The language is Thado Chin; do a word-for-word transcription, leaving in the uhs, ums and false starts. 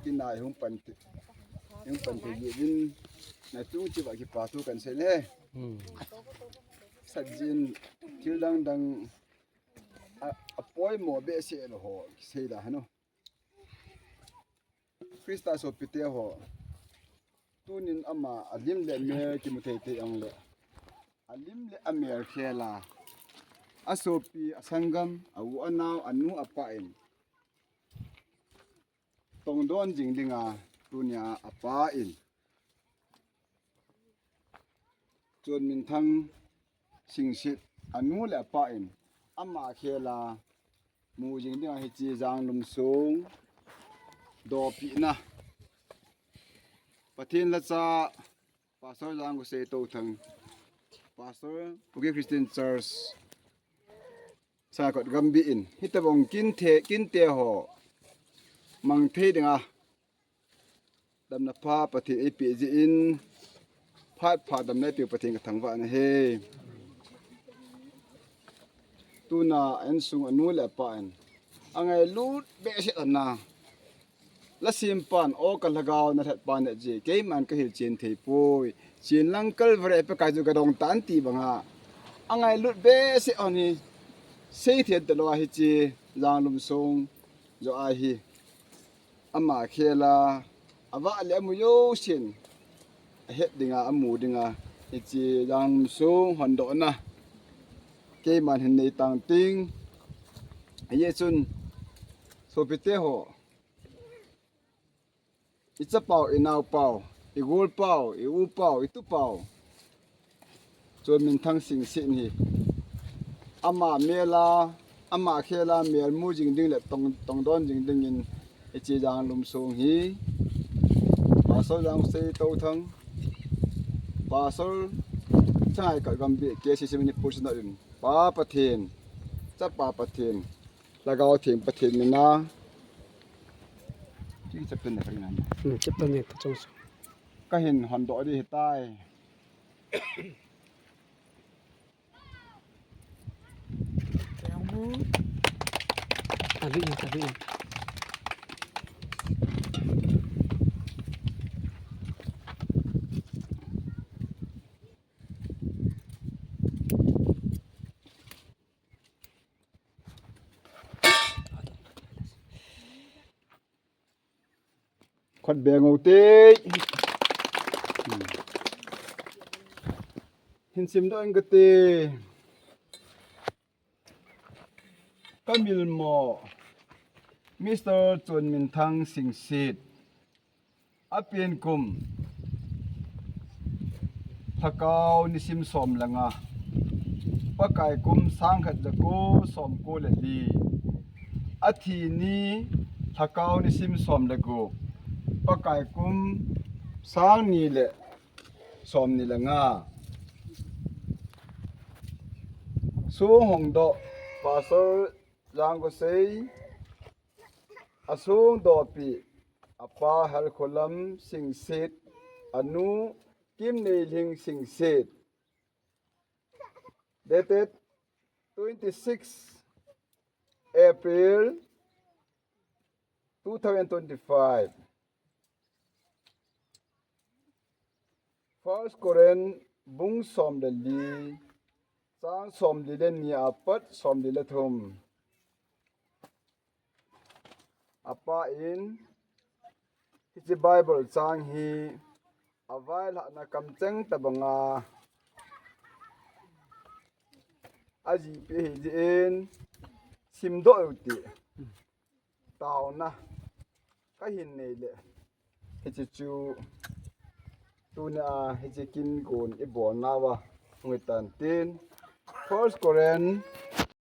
Tina ihung pan te, ihung pan te ji vin, na tung chi va kipa thu kan sei le. Hmm. Sat jin, thil dang dang, a, a poimo behseh lou ho, sei da hanu. Christa sopite ho. Tunin ama a lim le mel kimu thei thei ang le. A lim le a mel khela. A sopi, a sanggam, a u a nao, a nu a pa in. Tongdon jing dinga tunia a pa in. Chonminthang Singsit a nu le a pa in. Ama khela mu jing dinga hiche Janglum sung dopina. Pathen lacha Pastor Jangkosei Touthang, Pastor Kuki Christian Church, Saikot Gambih in, hitobang kinte, kinte ho, mang thei dinga, damna pha Pathen eipeh jeh in, phat pha damna eipeh Pathen kathangvah na ahi. Tuna insung a nu le a pa in, angailut behseh ana. Lasim pan, o ka lhagao na lhat pa na ji, keiman ka hilchen thei poi. Chin lang Calvary pe kai ju ka dong tan ti banga. Angailut behseh ani. Sei thei talou ahi chi, Janglum sung jo ahi. Ama khela, a vah le a mu jousen. A het dinga, a mu dinga. Hiche Janglum sung hondohna. Keiman hin nei tang ting. Hichun, sopite ho. I chapau, i naopau, i golpau, i upau, i tupau. Chonminthang Singsit hi. Ama mela, ama khela mel mu jing ding le tong, tongdon jing dingin hiche Janglum sung hi. Pastor Jangkosei Touthang. Pastor Saikot Gambih K C C Manipur Synod in. Pa Pathen. Chapa Pathen. Lhagao Theng Pathen mina. Chi chapin na ka ring na. Hmm, chapin na ka chong su. Ka hin hondoh ding ahitai. Tabi, tabi. Khut beng u te. Hin simdoh ing kate. Ka milmo, Mister Chonminthang Singsit. A pen kum, Lhakao nisim som le nga, Pakai kum sangkhat jako somko le li. A thi ni, Lhakao nisim som le gup, Pakai kum sang ni le som ni le nga. Sung hongdoh, Pastor Jangkosei, a sung dohpi, a pa Halkholam Singsit, a nu Kimneilhing Singsit. Dated twenty-six April two thousand twenty-five. First Corinth bung som le li, chang som li le ni apat som li le thum. A pa in, hiche Bible chang hi, a vailhahna kamcheng tabanga, a jihpi ahi jeh in, simdoh u ti. Taona, ka hin nei le. Hiche chu, tuna hiche kin gon i bolna uva, hung i tan tin. First Corinth,